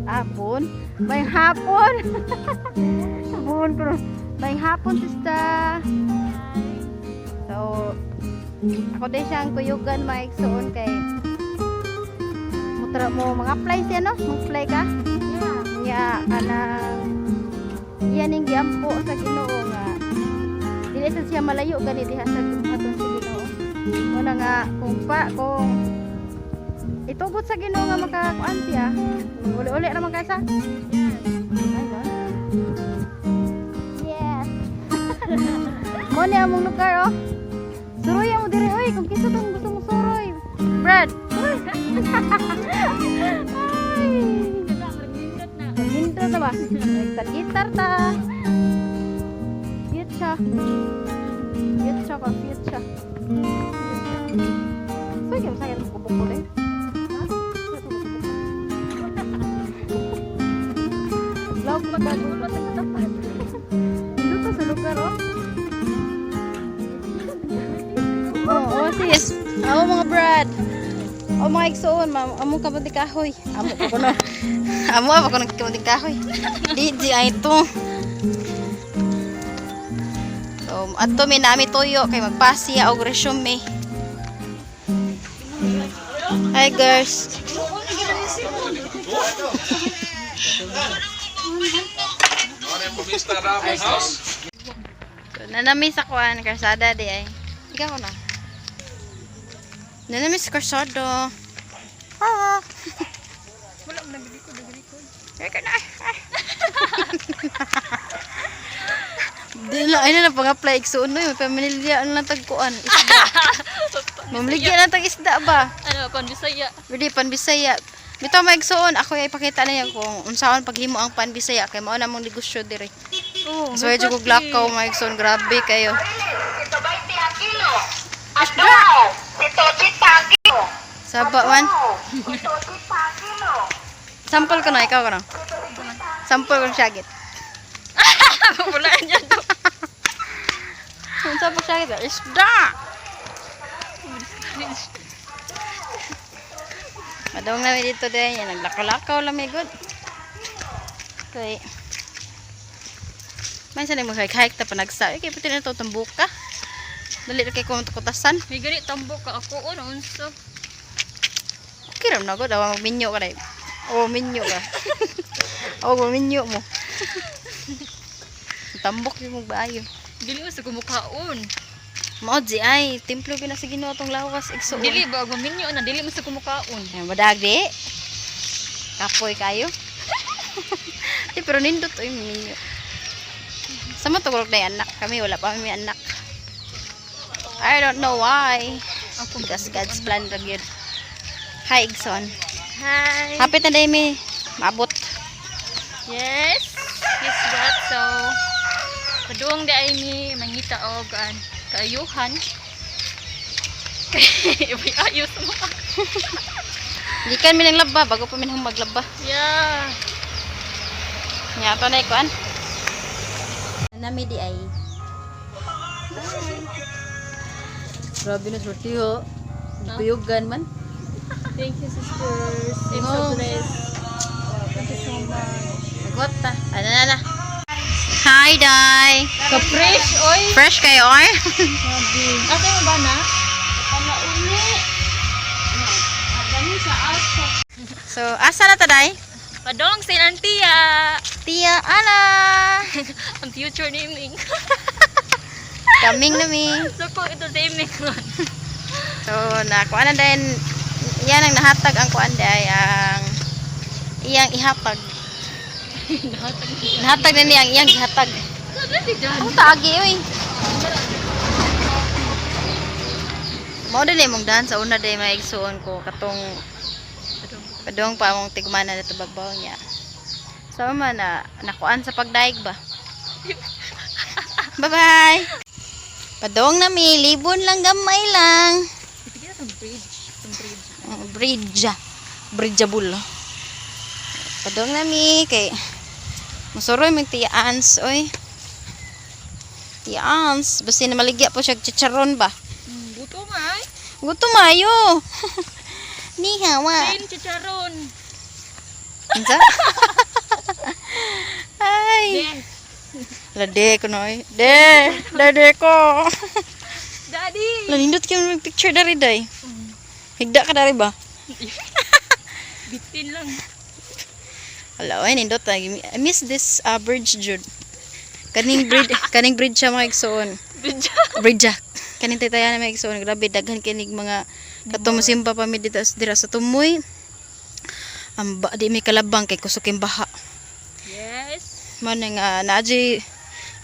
Hapon? May hapon! Buon ko. May hapon, sister. So, ako din siyang kuyugan, mga igsoon, kay mutra mo mga apply siya, no? Mag-apply ka? Yeah. Nya kanang iyan ning giampo sa Ginoo nga dili sa siya malayo gani diha sa gibuhaton sa Ginoo. Muna nga kung pa kung itugot sa Ginoo nga makakuan siya, uli-uli naman kaysa. Ay ba? Yes. Mo ni among lugar, oh. Suroy mo diri oy kung kinsa tong gusto mo suroy. Brad. Suroy. Ay. Nindot na ba? Nagsa-guitar ta. Cute siya. Cute siya ka, cute siya. So, yung sa akin, bukod eh. Vlog pa ka. Nindot sa lugar, oh. Oo, oh, sis. Ako mga brad. O mga igsuon, ma'am. Amo kamunti kahoy. Amo ko kuno. Amo pa kuno kamunti kahoy. Di di ay ito. So, adto mi nami tuyo kay magpasiya og resume. Hi, girls. So, nanami sa kuan kalsada di ay. Ikaw na. Nanami sa kalsada. Ah. Wala mo nabili ko, nabili ko. Teka na. Di na, ay na pang-apply igsuon no, may pamilya ano lang tagkuan. Isda. Mamaligya na tag isda ba? Ano, kon Bisaya. Pwede pan Bisaya. Bitaw may igsuon, ako ay ipakita na niya kung unsaon paghimo ang pan Bisaya kay mao na mong negosyo diri. Oh, So medyo kog lakaw, mga igsuon, grabe kayo. Saba man. Sample ko na, ikaw ko na. Sample ko siya git. Wala niya to. Unsa pa siya git? Isda. Madong namin dito din, yan naglakaw-lakaw lang may good. Kay may sanay mo hike ta panagsa. Kay pati na to tambuka. Dali ra kay ko kutasan. May gani tambok ka ako ono unsa. Okay ra na ko daw magminyo ka dai. Oh, minyo ka. Oh, minyo mo. Tambok yung mong baayo. Dili mo sa kumukaon. Mao di ay templo gina sa Ginoo tong lawas igsuon. Dili ba guminyo na dili mo sa kumukaon. Ay, madag di. Kapoy kayo. Di pero nindot oy minyo. Sama tugulok na anak kami, wala pa kami anak. I don't know why. Ako Because God's plan ra gyud. Hi, Igson. Hi. Hapit na day mi. Maabot. Yes. Yes, what? So, paduong di ay mi mangita og an kaayuhan. Kay may ayos mo. Gikan mi ng laba bago pa mi nang maglaba. Yeah. Nya to na ikuan. Nami di ay. Grabe na sortiho. Kuyugan man. Thank you, sisters. I'm so Oh. blessed. Thank you so much. Nagot ta. Ano na na. Hi, Dai. Ka-fresh, oy. Fresh kayo, oy. Grabe. Asa mo ba na? So, asa na ta, Dai? Padong sa Antia. Tia Ana. Ang future naming. Kaming na mi. So ko ito naming. So, nakuha na din. Yan ang nahatag ang kuan day ang iyang ihatag. Nahatag na niya ang iyang ihatag. Ang taagi oy. Mao din mong daan sa una day maigsuon ko katong padong pa among tigmana na tubagbaw niya. Sama man na nakuan sa pagdaig ba. Bye-bye. Padong na mi, libon lang gamay lang. Ito sa bridge. Sa bridge. Ang bridge. Bridgeable. Padong na mi kay masuroy mag Tia Ans oy. Tia Ans, basta na maligya po siya chicharon ba. Buto nga ay. Gutom ayo. Ni hawa. Tin chicharon. Unsa? Ay. La de ko noy. De, de de ko. Daddy! La nindot kay mo picture dari day. Higda ka dari ba? Bitin lang. Ala, oy nindot ay. I miss this bridge jud. Kaning bridge, kaning bridge siya mga igsoon. Bridge. Kaning taytayan na mga igsoon. Grabe daghan kinig mga katong simba pa mi dito dira sa Tumoy. Ang ba, di mi kalabang kay kusog kay baha. Yes. Mo na nga naadyoy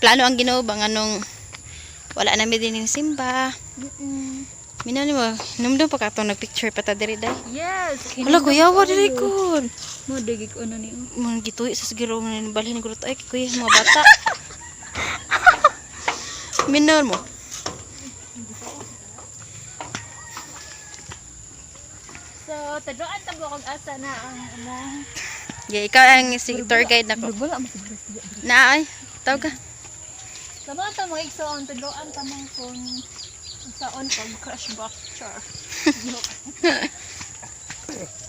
plano ang Ginoo ba nganong wala na mi din simba. Minaw nimo, numdum pa katong nagpicture pa ta diri day. Yes. Hala kuya, wa diri kon. Mo dagig ano ni. Mga gituyo sa siguro mo balhin guro ay kuya mga bata. Minaw mo. So, taduan ta mo kung asa na ang among Yeah, ikaw ang si tour guide nako. Wala mo siguro. Na ay, tawag ka. Sama ta mga igsoon, tudloan ta mo kung saon pag crash back char.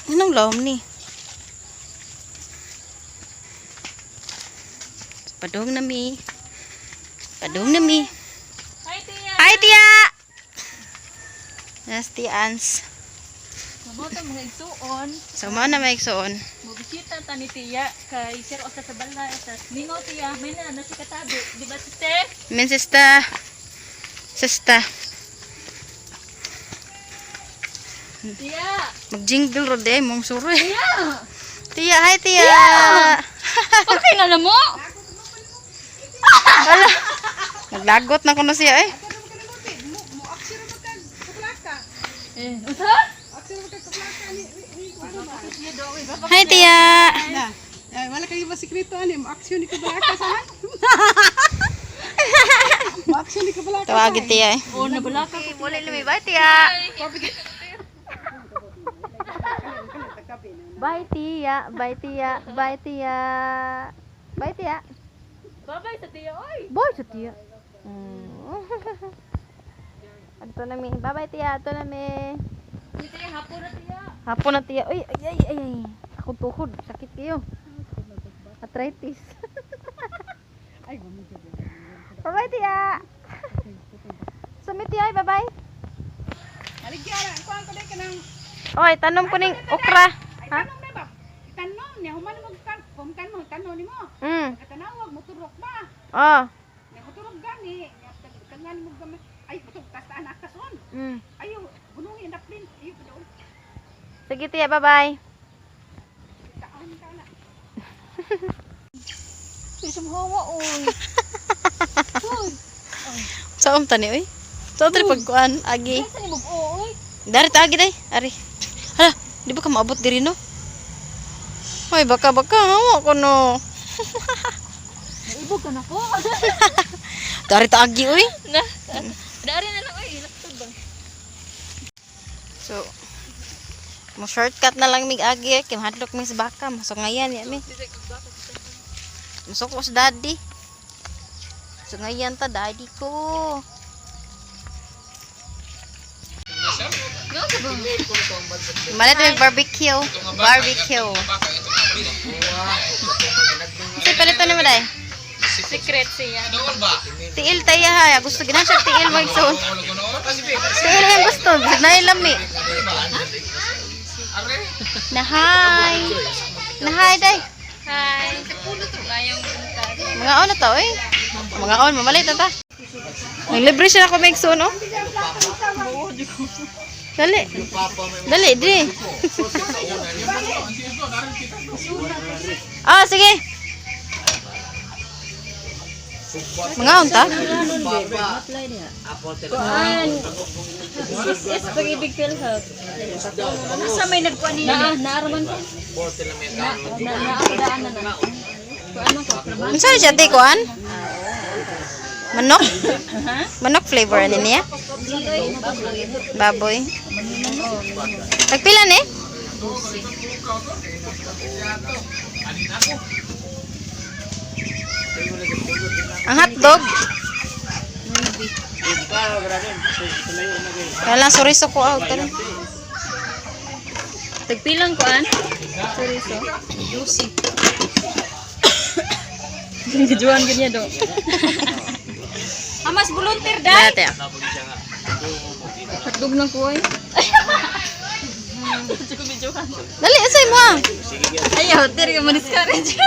Anong lawom ni? Padung na mi. Padung na mi. Hi, Tia. Hi, Tia! Yes, Tia Ans. Sama ta mga igsoon, So, mao na may igsoon. mobisita ta ni Tia kay sir osa sa balay sa mingaw Tia, may na na si katabi, di ba sister? Min sista. Sista. Tia. Mag-jingle ro di ay mong suroy. Tia. Tia, hi Tia! Okay na na mo. Wala. Naglagot na kuno siya eh. Eh, unsa? Hi Tia! Na, eh, wala kayo ba sikreto ani? Mo-action ni kabalaka sa. Mo-action ni kabalaka. Tawagin Tia eh. Oh, nabala ka. Muli lumi, bye Tia! Bye Tia, bye Tia, bye Tia. Bye Tia. Bye-bye sa Tia, oy. Bye sa Tia. Adto na mi. Bye bye Tia, adto na mi. Ni Tia, hapon na Tia. Hapon na Tia. Uy, ay ay ay ay. Ako tuhod, sakit kayo. Arthritis. Ay, gumigil. Bye bye Tia. Sumit Tia, bye bye. Aligya na, kuan ko dai kanang Oy, tanom ko ning okra. ay Ha? tanom na ba? Tanom niya human mo kan pumkan mo tanom nimo. Katanawag mo turok ba? Oh. Nya mo turok gani, nya tangan mo gamay. Ay, butog tas anak kason. Ayo, gunungin na print. Ayo, padol. Sige Tia, bye bye. Taon ka na. Uy, sumhawa oy. Sa um tani oy. Sa tri pagkuan agi. Asa ni mo oy? Dari ta agi day. Ari. Hala, di ba ka maabot diri no? Hoy, baka baka hawa ko no. Naibog ka na ko. Dari ta agi oy. Na. Dari na lang oy, laktod ba? So, mo shortcut na lang mig agi eh. Kay mahadlok mi sa baka, masungayan ya mi. Masuko sa daddy. Sungayan ta daddy ko. Malit may barbecue. Barbecue. Kasi palitan naman ay. Secret siya. Tiil tayo ha. Gusto gina siya tiil magsuon. Tiil ang gusto. Bisag na lami. Nahay. Nahay day. Hi. Mayong buntag. Mga on na to eh. Mga on, mamalit na ta. Naglibre siya na ako magsuon oh. Dali. Dali, di. Ah, sige. Mga on ta? Kuan. SSS Pag-ibig PhilHealth. Asa may nagkuan niya? Na, naaraman ko. Na, na, na, na, na. Kuan man ko, trabaho. Unsa ni siya te kuan? Manok? Manok flavor ani niya? Baboy. Tagpila ni? Ang hotdog. Kaya lang soriso ko out. Tara. Tagpilang kuan? Chorizo. Juicy. Gijuan gid niya do. Amas volunteer dai. Dati ah. Hotdog ng kuy. Dali, asay mo ah. Ayaw, ter ka man-discourage.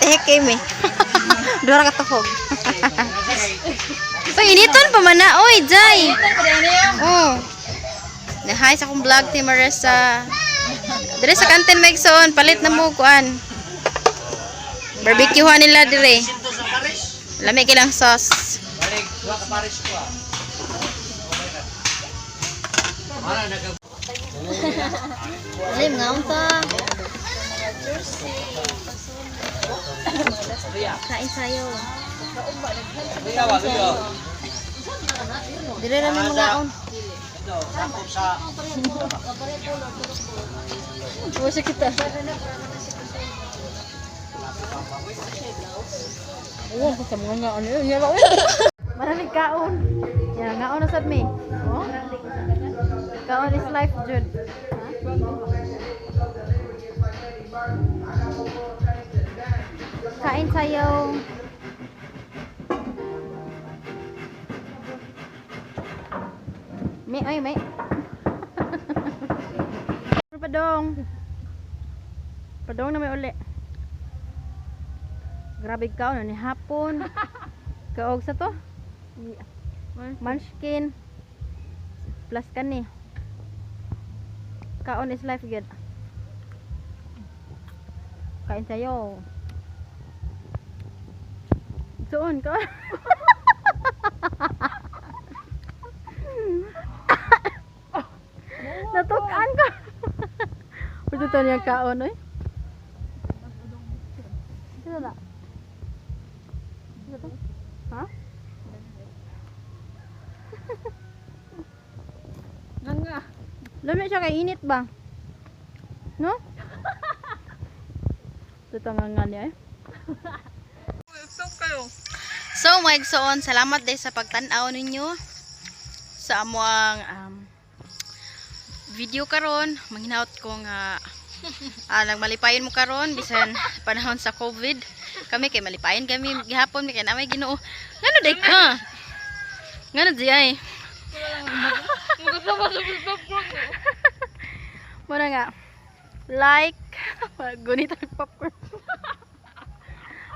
Tehe kay me. Dora ka tuhog. Uy, initon pa man na. Oy, Jai. Oh. Nahay sa akong vlog ti Marissa. Dire sa kantin Megson, palit na mo kuan. Barbecue nila dire. Lami kilang sauce. Dali, mga unta. Kain sayo. Dire ra may mga on. Wala kita. Oo, sa mga nga ano yun. Maraming kaon. Ya, ngaon na sad mi. Oh. Kaon is life, Jud. Kain tayo. May, ay, may. Padong. Padong na may uli. Grabe kaon na ni hapon. Kaog sa to. Munchkin. Plus kani. Kaon is life good. Kain tayo. Suon ka. Natukan ko. Pwede to niya kaon oy. Sino na? Sino to? Ha? Nga. Lami siya kay init ba? No? Ito nga nga niya eh. So, mga igsoon, salamat din sa pagtan-aw ninyo sa amuang video karon. Manghinaot ko nga nagmalipayon mo karon bisan panahon sa COVID. Kami kay malipayon kami gihapon mi kay na may Ginoo. Ngano day ka? Ngano di ay? Muna nga. Like, gunita ng popcorn.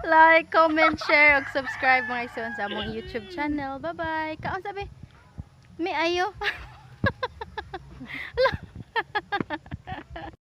Like, comment, share, ug subscribe mga igsoon sa among YouTube channel. Bye-bye. Kaon sabi. May ayo. Ala.